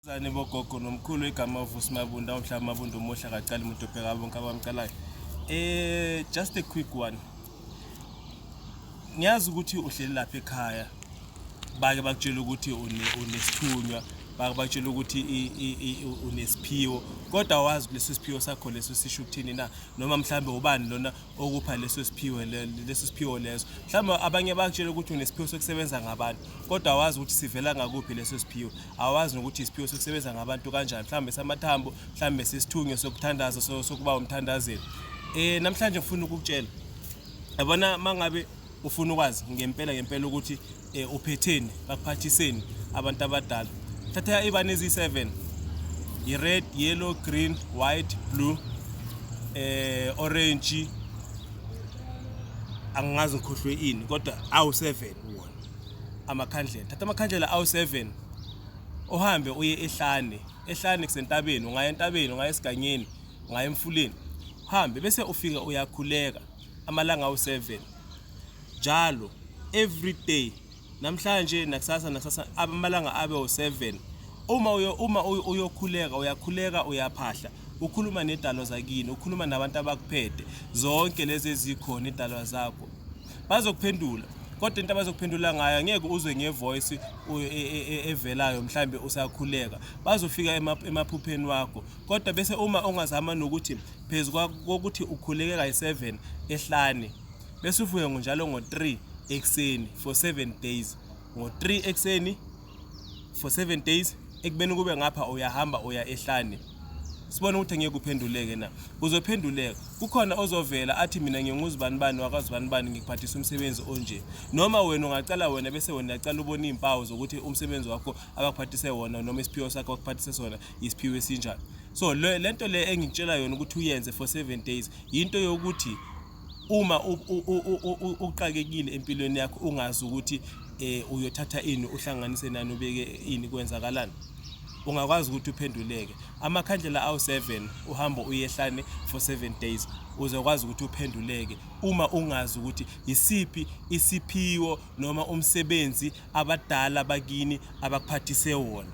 Zane bogogo nomkhulu igama uVusi Mabunda umhlaba Mabunda umuhle akacali umuntu obheka bonke abamcalayo. Just a quick one. Ngiyazi ukuthi uhleli lapha ekhaya bake bakutshela ukuthi unesithunywa bake bakutshela ukuthi unesiphiwo kodwa awazi leso siphiwo sakho leso sisho ukuthini na noma mhlambe ubani lona okupha leso siphiwo leso siphiwo leso mhlawumbe abanye bakutshela ukuthi unesiphiwo sokusebenza ngabantu kodwa awazi ukuthi sivela ngakuphi leso siphiwo awazi nokuthi isiphiwo sokusebenza ngabantu kanjani mhlawumbe samathambo mhlawumbe sisithunywa sokuthandaza sokuba umthandazeli namhlanje ngifuna ukukutshela yabona mangabe ufuna ukwazi ngempela ngempela ukuthi uphetheni bakuphathiseni abantu abadala thatha ibani eziyi-7 i-red yellow green white blue orange angingazi ngikhohlwe ini kodwa awu-7 wona amakhandlela thatha amakhandlela awu-7 uhambe uye ehlane ehlane kusentabeni ungaya entabeni ungaya esigangeni ungaya emfuleni uhambe bese ufika uyakhuleka amalanga awu-7 njalo every day namhlanje nakusasa nakusasa amalanga abe u7 uma uyo uma uyokhuleka uyakhuleka uyaphahla ukhuluma nedalwa zakini ukhuluma nabantu abakuphethe zonke lezi ezikhona idalwa zakho bazokuphendula kodwa into abazokuphendula ngayo angeke uzwe ngevoice evelayo mhlambe usakhuleka bazofika emaphupheni wakho kodwa bese uma ungazama nokuthi phezu kokuthi ukhuleke kayi-7 ehlane bese uvuke njalo ngo-3 ekuseni for 7 days ngo-3 ekuseni for 7 days ekubeni kube ngapha uyahamba uya ehlane sibone ukuthi ngeke uphenduleke na uzophenduleka kukhona ozovela athi mina nginguzibani bani wakazibani bani ngikuphathisa umsebenzi onje noma wena ungacala wena bese wena uyacala ubona iy'mpawu zokuthi umsebenzi wakho abakuphathise wona noma isiphiwo sakho abakuphathise sona isiphiwo esinjani so le nto le engikutshela yona ukuthi uyenze for 7 days yinto yokuthi uma uqakekile empilweni yakho ungazi ukuthi uyothatha ini uhlanganise nani ubeke ini kwenzakalani ungakwazi ukuthi uphenduleke amakhandlela awu-7 uhambo uyehlane for 7 days uzokwazi ukuthi uphenduleke uma ungazi ukuthi isiphi isiphiwo noma umsebenzi abadala bakini abakuphathise wona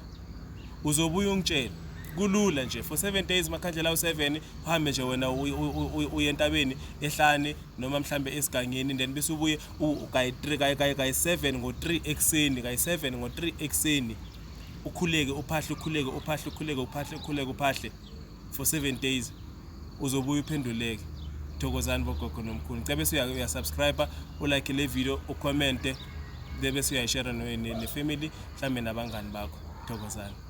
uzobuya ungitshele kulula nje for 7 days makhandlela awu-7 uhambe nje wena uye entabeni ehlane noma mhlambe esigangeni then bese ubuye kayi-3 kayi-7 ngo-3 ekuseni kayi-7 ngo-3 ekuseni ukhuleke uphahle ukhuleke uphahle ukhuleke uphahle ukhuleke uphahle for 7 days uzobuya uphenduleke thokozani bogogo nomkhulu ngicela bese uyasubscribe ulike le video ucommente bese uyayishare nefamily mhlambe nabangani bakho thokozani.